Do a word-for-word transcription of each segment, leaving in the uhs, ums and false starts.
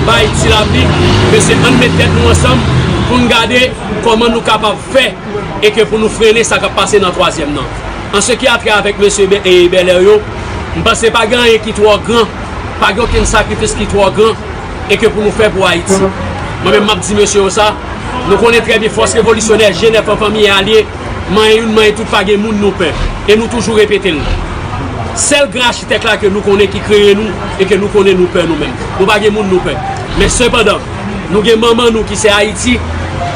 bay Ti Lapli, mesye, ann met tèt nou ansanm pou n gade kòman nou kapab fè e ke pou nou frennen sa k ap pase nan twazyèm nan. An se ki a trè avèk mesye Bè- e Bèlè yo, m panse pa gen anyen ki twò gran, pa gen okenn sakrifis ki twò gran e ke pou nou fè pou Ayiti. Mwen menm, m ap di mesye yo sa, nou konnen trè byen fòs revolisyonè G nèf an fanmi e alye, manyen youn, manyen tout, pa gen moun nou pè. E nou toujou repete l. Sèl gran achitèk la ke nou konnen ki kreye nou e ke nou konnen nou pè nou menm. Nou pa gen moun nou pè. Men sepandan, nou gen manman nou ki se Ayiti,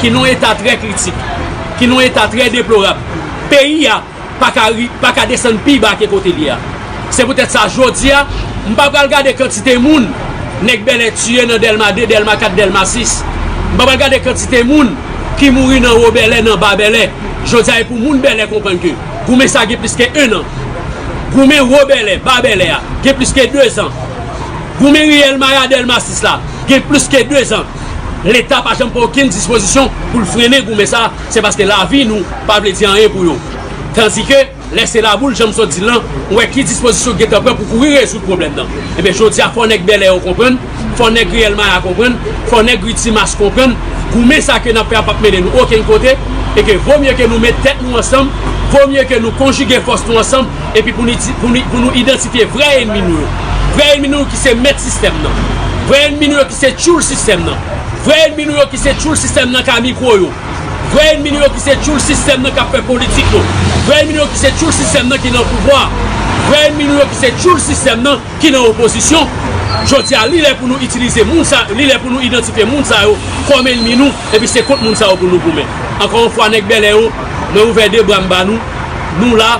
ki nan yon eta trè kritik, ki nan yon eta trè deplorab. Peyi a pa ka ri, pa ka desann pi ba ke kote l ye a. Se poutèt sa, jodi a, m pa pral gade kantite moun nèg Bèlè tiye nan Dèlma de, Dèlma kat, Dèlma sis. M pa pral gade kantite moun ki mouri nan Wo Bèlè, nan Ba Bèlè. Jodi a, e pou moun Bèlè konprann ke goumen sa gen plis ke en an. Goumen Wo Bèlè, Ba Bèlè a, gen plis ke de zan. Goumen riyèl Maya Dèlma sis la, gen plis ke de zan. Leta pa janm pran okenn dispozisyon pou l frennen goumen sa, se paske lavi nou pa vle di anyen pou yo. Tandike, lè se laboul, jan m sot di l lan, ou wè ki dispozisyon ki gentan pran pou kouri rezoud pwoblèm nan. Ebyen, jodi a, fò nèg Bèlè yo konprann, fò nèg riyèl Maya konprann, fò nèg ri Timas konprann, goumen sa ke n ap fè a p ap mennen nou okenn kote, e ke vo mye ke nou met tèt nou ansanm, vo mye ke nou konjige fòs nou ansanm, epi pou nou, pou nou, pou nou idantifye vrè ènmi nou yo. Vrè ènmi nou yo ki se mèt sistèm nan. Vrè ènmi nou yo ki se tchoul sistèm nan. Vrè ènmi nou yo ki se tchoul sistèm nan k a mikwo yo. Vrè ènmi nou yo ki se tchoul sistèm nan k ap fè politik yo. Vrè ènmi nou yo ki se tchoul sistèm nan ki nan pouvwa. Vrè ènmi nou yo ki se tchoul sistèm nan ki nan opozisyon. Jodi a, li lè pou nou itilize moun sa, li lè pou nou idantifye moun sa yo kòm ènmi nou, epi se kont moun sa yo pou nou goumen. Ankò yon fwa, nèg Bèlè yo, mwen ouvè de bra m ba nou. Nou la,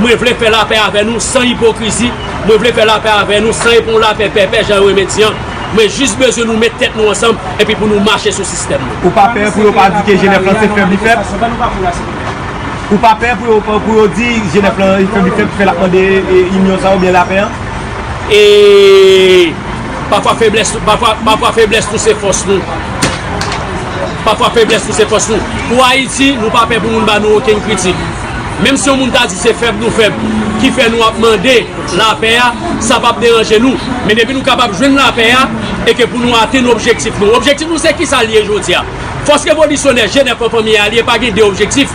mwen vle fè lapè avè nou san ipokrizi, mwen vle fè lapè avè nou san epi yon lapè pèpè, jan yo renmen di an. Mwen jis bezwen nou met tèt nou ansanm, epi pou nou mache sou sistèm nan. Ou pa pè pou yo pa di ke G nèf lan se fèb li fèb? Ou pa pè pou yo, pou yo di G nèf lan fèb li fèb, ki fè l ap mande, e, inyon sa oubyen lapè an? E pafwa feblès, pafwa, pafwa feblès nou se fòs nou. Pafwa feblès nou se fòs nou. Pou Ayiti, nou pa pè pou moun ba nou okenn kritik. Menm si yon moun ta di se fèb nou fèb ki fè nou ap mande lapè a, sa p ap deranje nou. Men depi nou kapab jwenn lapè a, e ke pou nou atenn objektif nou. Objektif nou se kisa l ye jodi a? Fòs revolisyonè G nèf an fanmi e alye pa gen de objektif.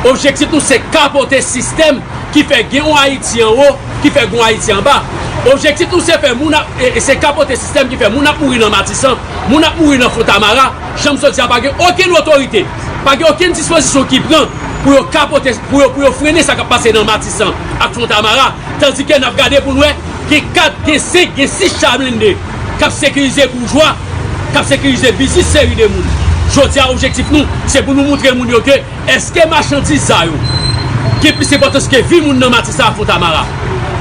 Objektif nou se kapote sistèm ki fè gen yon Ayiti anwo, ki fè gen yon Ayiti anba. Objektif nou se fè moun ap, e, e se kapote sistèm ki fè moun ap mouri nan Matisan, moun ap mouri nan Fontamara. Jan m sot di a, pa gen okenn otorite, pa gen okenn dispozisyon ki pran pou yo kapote, pou yo, pou yo frennen sa k ap pase nan Matisan ak Fontamara. Tandike n ap gade pou n wè, gen kat, gen senk, gen sis cha blende k ap sekirize boujwa, k ap sekirize biznis seri de moun. Jodi a, objektif nou, se pou nou moutre moun yo ke èske machandiz sa yo gen plis enpòtans ke vi moun nan Matisan ak Fontamara?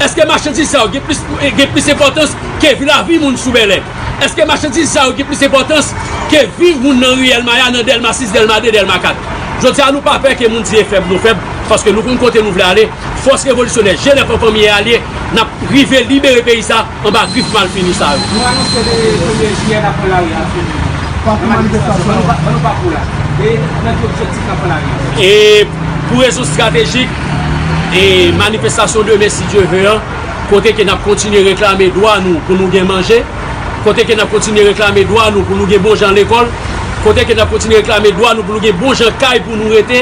Èske machandiz sa yo gen plis, gen plis enpòtans ke vi, lavi moun sou Bèlè? Èske machandiz sa yo gen plis enpòtans ke vi moun nan riyèl Maya, nan Dèlma sis, Dèlma de, Dèlma kat? Jodi a, nou pa pè ke moun di e fèb nou fèb, paske nou konn kote nou vle ale. Fòs revolisyonè G nèf an fanmi e alye, n ap rive libere peyi sa anba grif malfini sa yo. Nou anonse de premye jiyè n ap pran lari a. Ban nou pa, ban nou pa pou la. E nan ki objektif n ap pran lari a? E pou rezon estratejik, e manifestasyon demen, si Dye ve an, kote ke n ap kontinye reklame dwa nou pou nou gen manje, kote ke n ap kontinye reklame dwa nou pou nou gen bon jan lekòl, kote ke n ap kontinye reklame dwa nou pou nou gen bon jan kay pou nou rete,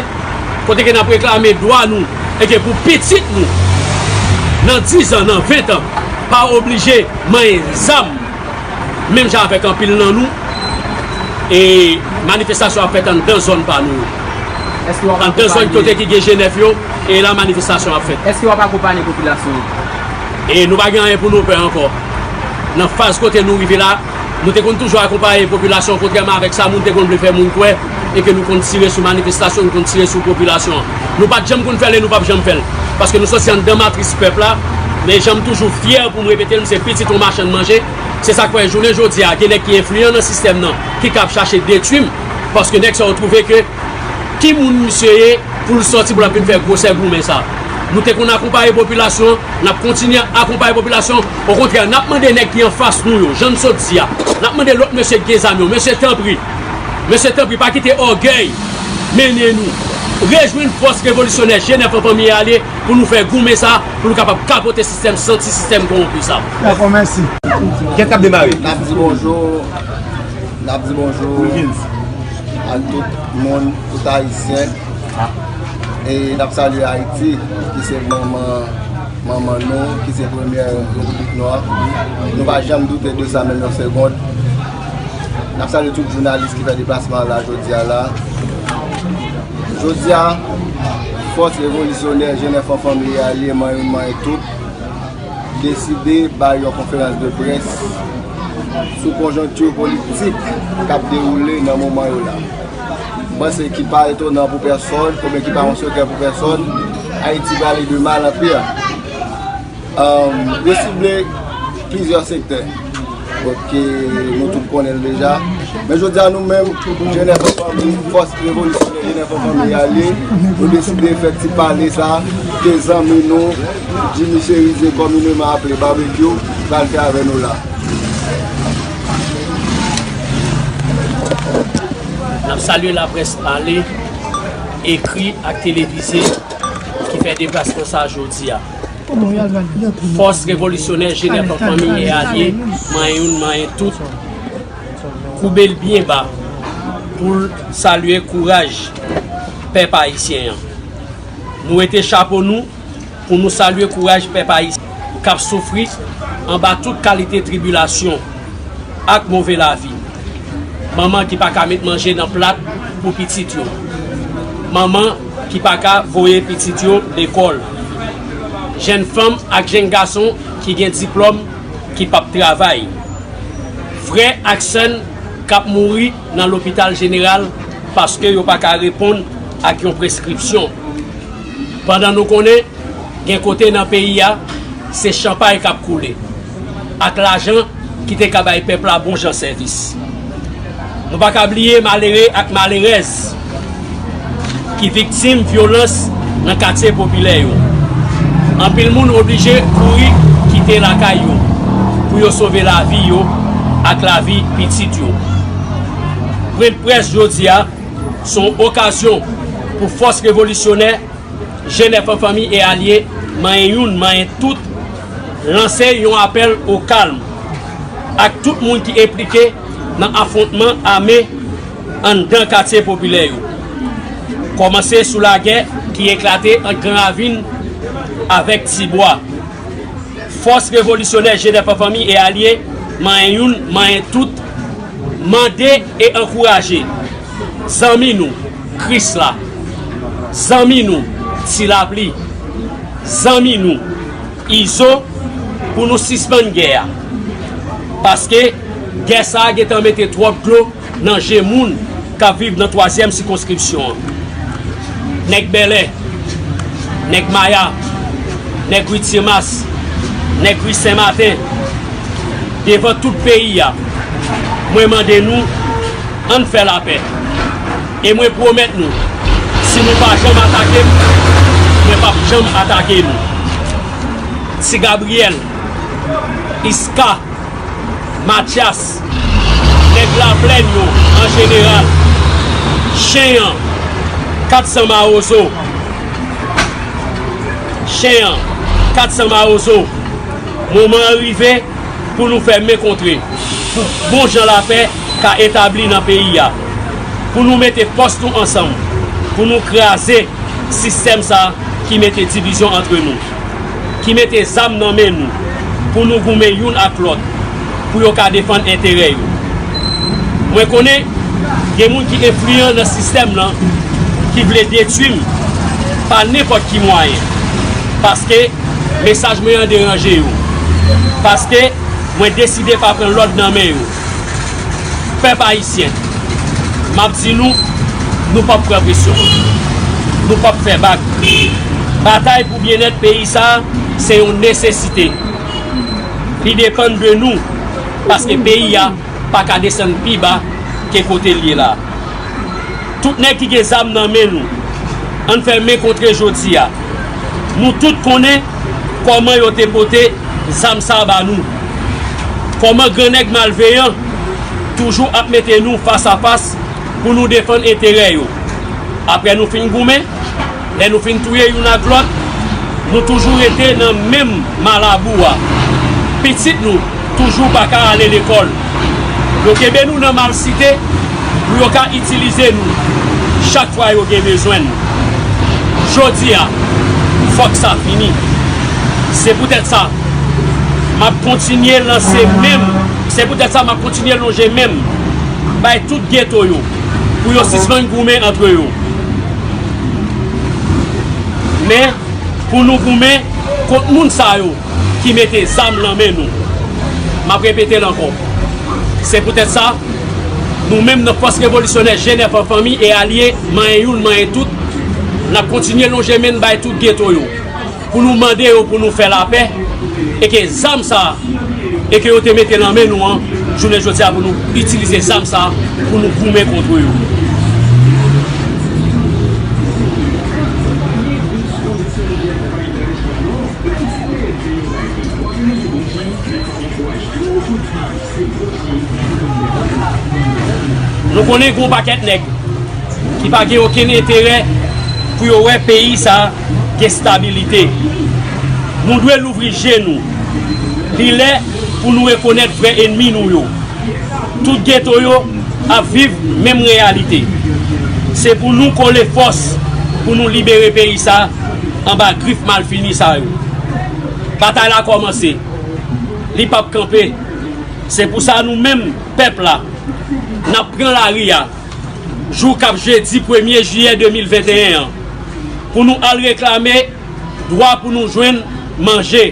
kote ke n ap reklame dwa nou, e ke pou pitit nou, nan diz an, nan ven an, pa oblije manyen zam, menm jan avèk anpil nan nou, e manifestasyon ap fèt anndan zòn pa nou yo. Èske w ap anndan zòn akonpanye kote ki gen G nèf yo, e la manifestasyon ap fèt. Èske w ap akonpanye popilasyon an? E nou pa gen anyen pou nou pè ankò. Nan faz kote nou rive la, nou te konn toujou akonpaye popilasyon, kontrèman avèk sa moun te konn vle fè moun kwè, e ke nou konn tire sou manifestasyon, nou konn tire sou popilasyon an. Nou pa t janm konn fè l e nou p ap janm fè l. Paske nou soti anndan matris pèp la, men jan m toujou fyè pou m repete l, m se pitit yon machann manje. Se sa k fè jounen jodi a, gen nèg ki enfliyan nan sistèm nan, ki ka ap chache detwi m, paske nèg sa yo twouve ke ki moun misye ye pou l sòti pou l ap vin fè gwosè goumen sa? Nou te konn akonpaye popilasyon an, n ap kontinye akonpaye popilasyon an. Okontrè, n ap mande nèg ki anfas nou yo, jan n sot di a, n ap mande lòt mesye ki gen zam yo, mesye tanpri, mesye tanpri, pa kite ògèy mennen nou. Rejwenn fòs revolisyonè G nèf an fanmi e alye pou nou fè goumen sa, pou nou kapab kapote sistèm santi, sistèm kowonpi sa. Dakò, mèsi. Kèt k ap demare. N ap di bonjou, n ap di bonjou ak tout moun, tout Ayisyen. E n ap salye Ayiti, ki se manman, manman nou, ki se premyè repiblik nou an. Nou pa janm doute de sa, menm yon segonn. N ap salye tout jounalis ki fè deplasman an la jodi a la. Jodi a, fòs revolisyonè G nèf an fanmi e alye, manyen youn, manyen tout, deside bay yon konferans de près sou konjonkti politik k ap dewoule nan moman yo la. M panse ki pa etonan pou pèsonn, oubyen ki pa yon sekrè pou pèsonn, Ayiti prale de mal an pi. Ann, yo sible plizyè sektè. Bon, ke nou tout konnen l deja. Men jodi a nou menm, G nèf an fanmi, fòs revolisyonè G nèf an fanmi e alye, nou deside fè ti pale sa ke zanmi nou, Jimmy Chérizier, kòmineman aple Babekyou, pral fè avè nou la. N ap salye laprès pale, ekri ak televize ki fè deplasman sa a jodi a. Fòs revolisyonè G nèf an fanmi e alye, manyen youn, manyen tout, koube l byen ba pou l salye kouraj pèp ayisyen an. Nou wete chapo nou pou nou salye kouraj pèp ayisyen k ap soufri anba tout kalite tribilasyon ak move lavi. Manman ki pa ka met manje nan plat pou pitit yo. Manman ki pa ka voye pitit yo lekòl. Jèn fanm ak jèn gason ki gen diplòm ki p ap travay. Frè ak sè n k ap mouri nan lopital jeneral paske yo pa ka reponn ak yon preskripsyon. Pandan nou konnen, gen kote nan peyi a, se chanpay k ap koule, ak lajan ki te ka bay pèp la bon jan sèvis. Nou pa ka bliye malere ak malerèz ki viktim vyolans nan katye popilè yo. Anpil moun oblije kouri kite lakay yo pou yo sove lavi yo ak lavi pitit yo. Pwen de près jodi a se yon okazyon pou fòs revolisyonè G nèf an fanmi e alye, manyen youn, manyen tout, lanse yon apèl o kalm ak tout moun ki enplike nan afwontman ame anndan katye popilè yo. Kòmanse sou lagè ki eklate ant Gran Ravin avèk Tibwa. Fòs revolisyonè G nèf an fanmi e alye, manyen youn, manyen tout, mande e ankouraje zanmi nou, Krisla, zanmi nou, Ti Lapli, zanmi nou, Izo, pou nou sispann gè a. Paske gè sa a gentan mete twòp dlo nan je moun k ap viv nan twazyèm sikonskripsyon an. Nèg Bèlè, nèg Maya, nèg Ri Timas, nèg Ri Sen Maten, devan tout peyi a, mwen mande nou, ann fè lapè. E mwen pwomèt nou, si nou pa janm atake m, mwen p ap janm atake nou. Ti Gabriyèl, Iska, Matyas, nèg Laplèn yo an jeneral, Chen an, kat san Mawozo, Chen an, kat san Mawozo, moman an rive pou nou fè men kontre, pou bon jan lapè ka etabli nan peyi a, pou nou mete fòs nou ansanm, pou nou kraze sistèm sa a ki mete divizyon antre nou, ki mete zam nan men nou, pou nou goumen youn ak lòt, pou yo ka defann enterè yo. Mwen konnen gen moun ki enfliyan nan sistèm lan, ki vle detwi m pa nenpòt ki mwayen, paske mesaj mwen an deranje yo, paske mwen deside pa pran lòd nan men yo. Pèp ayisyen, m ap di nou, nou p ap pran presyon. Nou p ap fè bak. Batay pou byennèt peyi sa a, se yon nesesite. Li depann de nou, paske peyi a pa ka desann pi ba ke kote l ye la. Tout nèg ki gen zam nan men nou, ann fè men kontre jodi a. Nou tout konnen kòman yo te pote zam sa a ba nou. Kòman gran nèg malveyan toujou ap mete nou fas a fas pou nou defann enterè yo. Apre nou fin goumen, lè nou fin touye youn ak lòt, nou toujou rete nan menm malabou a. Pitit nou toujou pa ka ale lekòl. Yo kenbe nou nan malsite pou yo ka itilize nou chak fwa yo gen bezwen nou. Jodi a, fòk sa fini. Se poutèt sa, m ap kontinye lanse men m. Se poutèt sa, m ap kontinye lonje men m bay tout geto yo pou yo sispann goumen antre yo. Men, pou nou goumen kont moun sa yo ki mete zam nan men nou. M ap repete l ankò. Se poutèt sa, nou menm nan Fòs Revolisyonè Jenèf an Fanmi e Alye, manyen youn, manyen tout, n ap kontinye lonje men n bay tout geto yo pou nou mande yo pou nou fè lapè, e ke zam sa a, e ke yo te mete nan men nou an, jounen jodi a pou nou itilize zam sa a pou nou goumen kont yo. Nou konnen gen yon pakèt nèg ki pa gen okenn enterè pou yo wè peyi sa a gen stabilite. Nou dwe louvri je nou. Li lè pou nou rekonèt vrè ènmi nou yo. Tout geto yo ap viv menm reyalite. Se pou nou kole fòs pou nou libere peyi sa a anba grif malfini sa yo. Batay la kòmanse. Li p ap kanpe. Se pou sa nou menm, pèp la, n ap pran lari a, jou k ap jedi premye jiyè de mil venteyen an, pou nou al reklame dwa pou nou jwenn manje,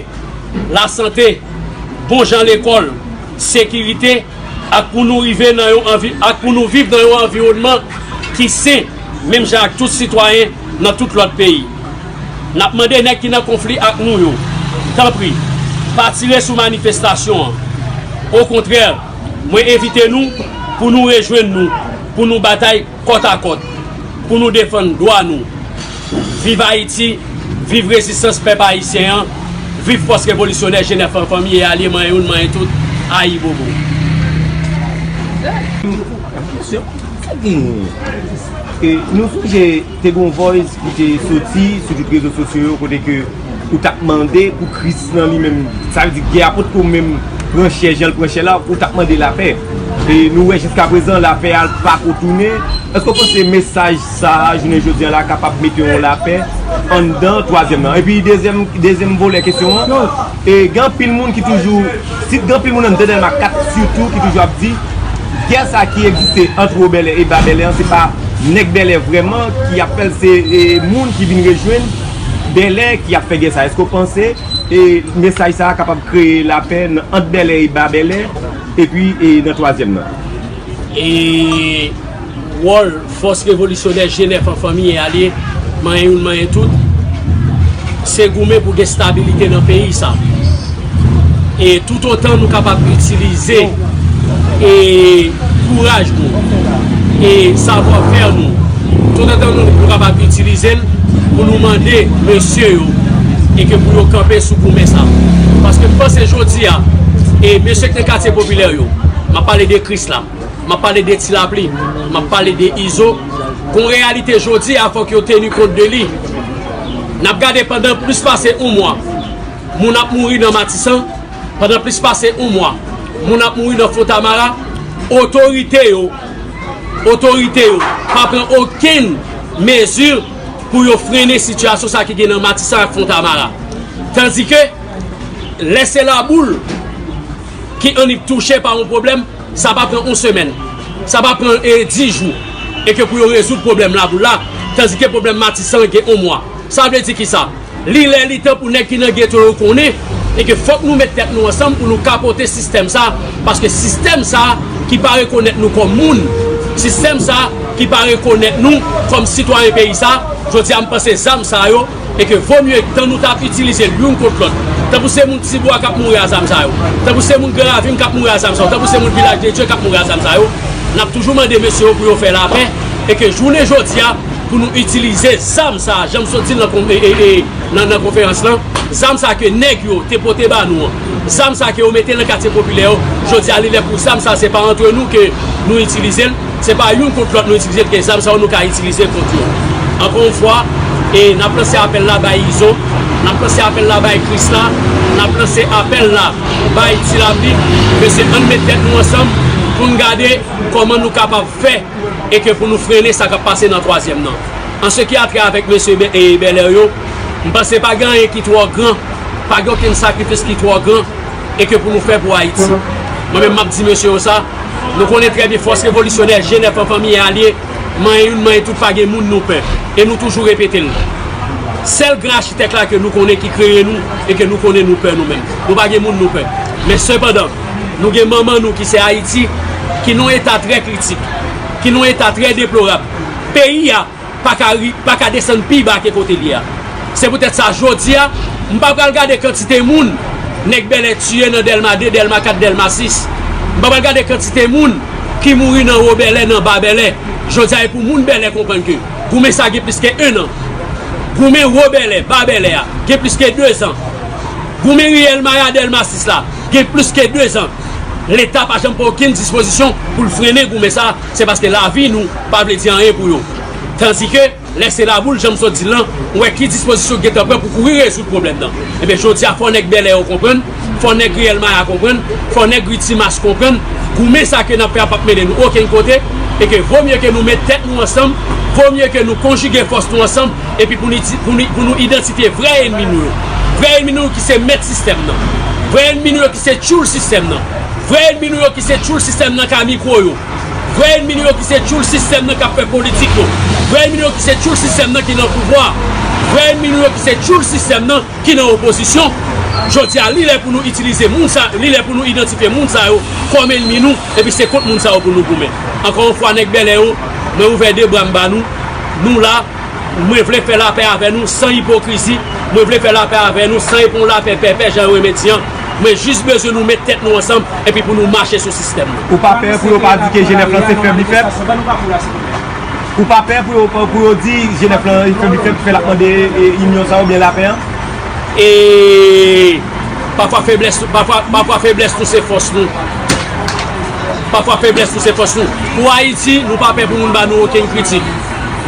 lasante, bon jan lekòl, sekirite, ak pou nou rive nan yon anvi-, ak pou nou viv nan yon anviwònman ki sen, menm jan ak tout sitwayen nan tout lòt peyi. N ap mande nèg ki nan konfli ak nou yo, tanpri, pa tire sou manifestasyon an. Okontrè, mwen envite nou pou nou rejwenn nou, pou nou batay kòtakòt, pou nou defann dwa nou. Viv Ayiti, viv rezistans pèp ayisyen an, viv Fòs Revolisyonè Jenèf an Fanmi e Alye, manyen youn, manyen tout, ayibobo. E nou sonje te gen yon voice ki te soti sou tout rezo sosyo yo kote ke ou t ap mande pou Kris nan li menm, sa vle di gè a potko menm pran chè jan l pran chè la, ou t ap mande lapè. E nou wè jiska prezan lapè a l pako tounen. Èske w panse mesaj sa a jounen jodi a la kapab mete yon lapè anndan twazyèm nan? Epi dezyèm, dezyèm volè kesyon an, e gen anpil moun ki toujou, si gen anpil moun anndan Dèlma kat sitou ki toujou ap di gè sa ki egziste ant Wo Bèlè e Ba Bèlè an, se pa nèg Bèlè vrèman ki ap fè l, se, e, moun ki vin rejwenn Bèlè ki ap fè gè sa. Èske w panse, e, mesaj sa a kapab kreye lapè nan, ant Bèlè e Ba Bèlè, epi, e, nan twazyèm nan? E wòl Fòs Revolisyonè Jenèf an Fanmi e Alye, manyen youn, manyen tout, se goumen pou gen stabilite nan peyi sa. E toutotan nou kapab itilize, e, kouraj nou, e, savwafè nou, toutotan nou, nou kapab itilize l pou nou mande mesye yo, e ke pou yo kanpe sou goumen sa. Paske m panse jodi a, e mesye k nan katye popilè yo, m ap pale de Kris la, m ap pale de Ti Lapli, m ap pale de Izo, gon reyalite jodi a fòk yo teni kont de li. N ap gade pandan plis pase yon mwa, moun ap mouri nan Matisan, pandan plis pase yon mwa, moun ap mouri nan Fontamara, otorite yo, otorite yo pa pran okenn mezi pou yo frennen sitiyasyon sa ki gen nan Matisan ak Fontamara. Tandike, lè se laboul ki annik touche pa yon pwoblèm, sa pa pran yon semèn, sa pa pran, e, dis jou, e ke pou yo rezoud pwoblèm laboul la, tandike pwoblèm Matisan gen yon mwa. Sa vle di kisa? Li lè li tan pou nèg ki nan geto yo konnen, e ke fòk nou met tèt nou ansanm pou nou kapote sistèm sa, paske sistèm sa ki pa rekonèt nou kòm moun, sistèm sa ki pa rekonèt nou kòm sitwayen peyi sa, jodi a m panse zam sa yo, e ke vo mye tan nou t ap itilize l youn kont lòt. Tankou se moun Tibwa k ap mouri a zam sa yo, tankou se moun Gran Ravin k ap mouri a zam sa yo, tankou se moun Vilaj de Dye k ap mouri a zam sa yo, n ap toujou mande mesye yo pou yo fè lapè, e ke jounen jodi a, pou nou itilize zam sa a, jan m sot di l nan kon-, e, e, e, nan, nan konferans lan, zam sa ke nèg yo te pote ba nou an, zam sa ke yo mete nan katye popilè yo, Jodi a, li lè pou zam sa, se pa antre nou ke nou itilize l, se pa youn kont lòt nou itilize l, ke zam sa yo nou ka itilize kont yo. Ankò yon fwa, e n ap lanse apèl la bay Izo, n ap lanse apèl la bay Krisla, n ap lanse apèl la bay Ti Lapli, mesye, ann met tèt nou ansanm pou n gade kòman nou kapab fè e ke pou nou frennen sa k ap pase nan twazyèm nan. An se ki a trè avèk mesye Bè- e Bèlè yo, m panse pa gen anyen ki twò gran, pa gen okenn sakrifis ki twò gran e ke pou nou fè pou Ayiti. Mwen menm m ap di mesye yo sa, nou konnen trè byen fòs revolisyonè G nèf an fanmi e alye, manyen youn, manyen tout, pa gen moun nou pè. E nou toujou repete l. Sèl gran achitèk la ke nou konnen ki kreye nou e ke nou konnen nou pè nou menm. Nou pa gen moun nou pè. Men sepandan, nou gen manman nou ki se Ayiti, ki nan yon eta trè kritik, ki nan yon eta trè deplorab. Peyi a pa ka ri- pa ka desann pi ba ke kote l ye a. Se poutèt sa, jodi a, m pa pral gade kantite moun nèg Bèlè tiye nan Dèlma de, Dèlma kat, Dèlma sis. M pa pral gade kantite moun ki mouri nan Wo Bèlè, nan Ba Bèlè. Jodi a, e pou moun Bèlè konprann ke goumen sa gen plis ke en an. Goumen Wo Bèlè, Ba Bèlè a, gen plis ke dezan. Goumen riyèl Maya, Dèlma sis la, gen plis ke dezan. Leta pa janm pran okenn dispozisyon pou l frennen goumen sa, se paske lavi nou pa vle di anyen pou yo. Tandike, lè se laboul, jan m sot di l lan, ou wè ki dispozisyon ki gentan pran pou kouri rezoud pwoblèm nan. Ebyen, jodi a, fò nèg Bèlè yo konprann, fò nèg riyèl Maya konprann, fò nèg ri Timas konprann, goumen sa ke n ap fè a p ap mennen nou okenn kote, e ke vo mye ke nou met tèt nou ansanm, vo mye ke nou konjige fòs nou ansanm, epi pou nou, di- pou nou, pou nou idantifye vrè ènmi nou yo. Vrè ènmi nou yo ki se mèt sistèm nan. Vrè ènmi nou yo ki se tchoul sistèm nan. Vrè ènmi nou yo ki se tchoul sistèm nan k a mikwo yo. Vrè ènmi nou yo ki se tchoul sistèm nan k ap fè politik yo. Vrè ènmi nou yo ki se tchoul sistèm nan ki nan pouvwa. Vrè ènmi nou yo ki se tchoul sistèm nan ki nan opozisyon. Jodi a, li lè pou nou itilize moun sa, li lè pou nou idantifye moun sa yo kòm ènmi nou, epi se kont moun sa yo pou nou goumen. Ankò yon fwa, nèg Bèlè yo, mwen ouvè de bra m ba nou, nou la, mwen vle fè lapè avè nou san ipokrizi, mwen vle fè lapè avè nou san e pou yon lapè pèpè, jan yo renmen di an. Mwen jis bezwen nou met tèt nou ansanm, epi pou nou mache sou sistèm nan. Ou pa pè pou yo pa di ke G nèf lan se fèb li fèb? Ou pa pè pou yo, pou yo di G nèf lan fèb li fèb, ki fè l ap mande, e, inyon sa oubyen lapè an? E pafwa feblès, pafwa, pafwa feblès nou se fòs nou. Pafwa feblès nou se fòs nou. Pou Ayiti, nou pa pè pou moun ba nou okenn kritik.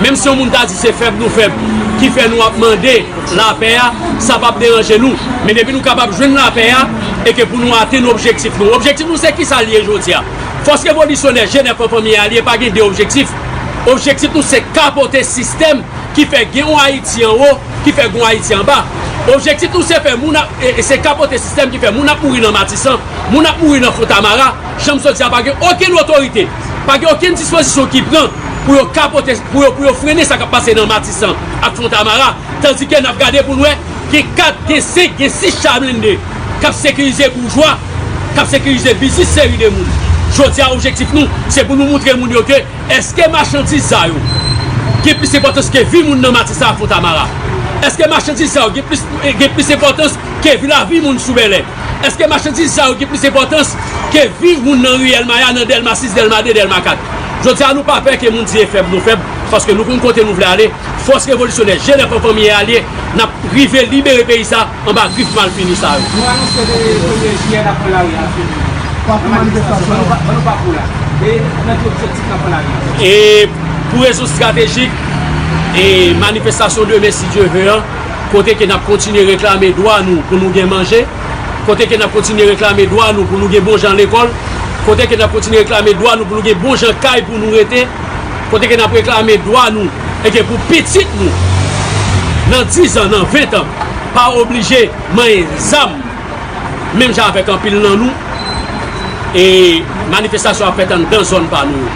Menm si yon moun ta di se fèb nou fèb ki fè nou ap mande lapè a, sa p ap deranje nou. Men depi nou kapab jwenn lapè a, e ke pou nou atenn objektif nou. Objektif nou se kisa l ye jodi a? Fòs revolisyonè G nèf an fanmi e alye pa gen de objektif. Objektif nou se kapote sistèm ki fè gen yon Ayiti anwo, ki fè gen yon Ayiti anba. Objektif nou se fè moun ap, e, e se kapote sistèm ki fè moun ap mouri nan Matisan, moun ap mouri nan Fontamara, jan m sot di a, pa gen okenn otorite, pa gen okenn dispozisyon ki pran pou yo kapote, pou yo, pou yo frennen sa k ap pase nan Matisan ak Fontamara, tandike n ap gade pou n wè gen kat, gen senk, gen sis cha blende k ap sekirize boujwa, k ap sekirize biznis seri de moun. Jodi a, objektif nou, se pou nou moutre moun yo ke èske machandiz sa yo gen plis enpòtans ke vi moun nan Matisan ak Fontamara? Èske machandiz sa yo gen plis, gen plis enpòtans ke vi, lavi moun sou Bèlè? Èske machandiz sa yo gen plis enpòtans ke vi moun nan riyèl Maya, nan Dèlma sis, Dèlma de, Dèlma kat? Jodi a, nou pa pè ke moun di e fèb nou fèb, paske nou konn kote nou vle ale. Fòs revolisyonè G nèf an fanmi e alye, n ap rive libere peyi sa anba grif malfini sa yo. Nou anonse de premye jiyè n ap pran lari a. Nan manifestasyon. Ban nou pa-, ban nou pakou la. E nan ki objektif n ap pran lari a? E pou rezon estratejik, e manifestasyon demen, si Dye ve an, kote ke n ap kontinye reklame dwa nou pou nou gen manje, kote ke n ap kontinye reklame dwa nou pou nou gen bon jan lekòl, kote ke n ap kontinye reklame dwa nou pou nou gen bon jan kay pou nou rete, kote ke n ap reklame dwa nou, e ke pou pitit nou, nan diz an, nan ven an, pa oblije manyen zam, menm jan avèk anpil nan nou, e manifestasyon ap fèt anndan zòn pa nou yo.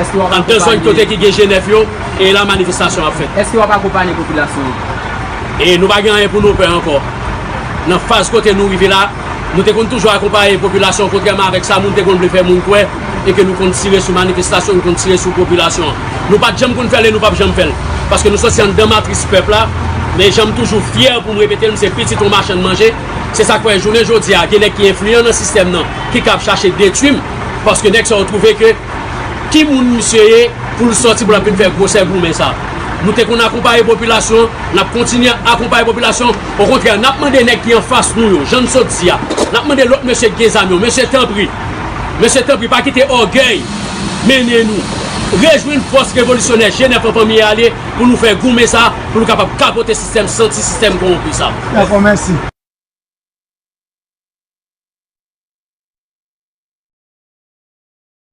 Èske w ap akonpanye? Anndan zòn kote ki gen G nèf yo, e la manifestasyon ap fèt. Èske w ap akonpanye popilasyon an? E nou pa gen anyen pou nou pè ankò. Nan faz kote nou rive la, nou te konn toujou akonpaye popilasyon, kontrèman avèk sa moun te konn vle fè moun kwè, e ke nou konn tire sou manifestasyon, nou konn tire sou popilasyon an. Nou pa t janm konn fè l e nou p ap janm fè l. Paske nou sòti anndan matris pèp la, men jan m toujou fyè pou m repete l, m se pitit yon machann manje. Se sa k fè jounen jodi a, gen nèg ki enfliyan nan sistèm nan, ki kab chache detwi m, paske nèg sa yo twouve ke ki moun misye ye pou l sòti pou l ap vin fè gwosè goumen sa? Nou te konn akonpaye popilasyon, n ap kontinye akonpaye popilasyon. Okontrè, n ap mande nèg ki anfas nou yo, jan n sot di a, n ap mande lòt mesye ki gen zam yo, mesye, tanpri, mesye, tanpri, pa kite ògèy mennen nou. Rejwenn fòs revolisyonè G nèf an Fanmi Ale pou nou fè goumen sa, pou nou kapab kapote sistèm santi, sistèm kowonpi sa. Dakò, mèsi.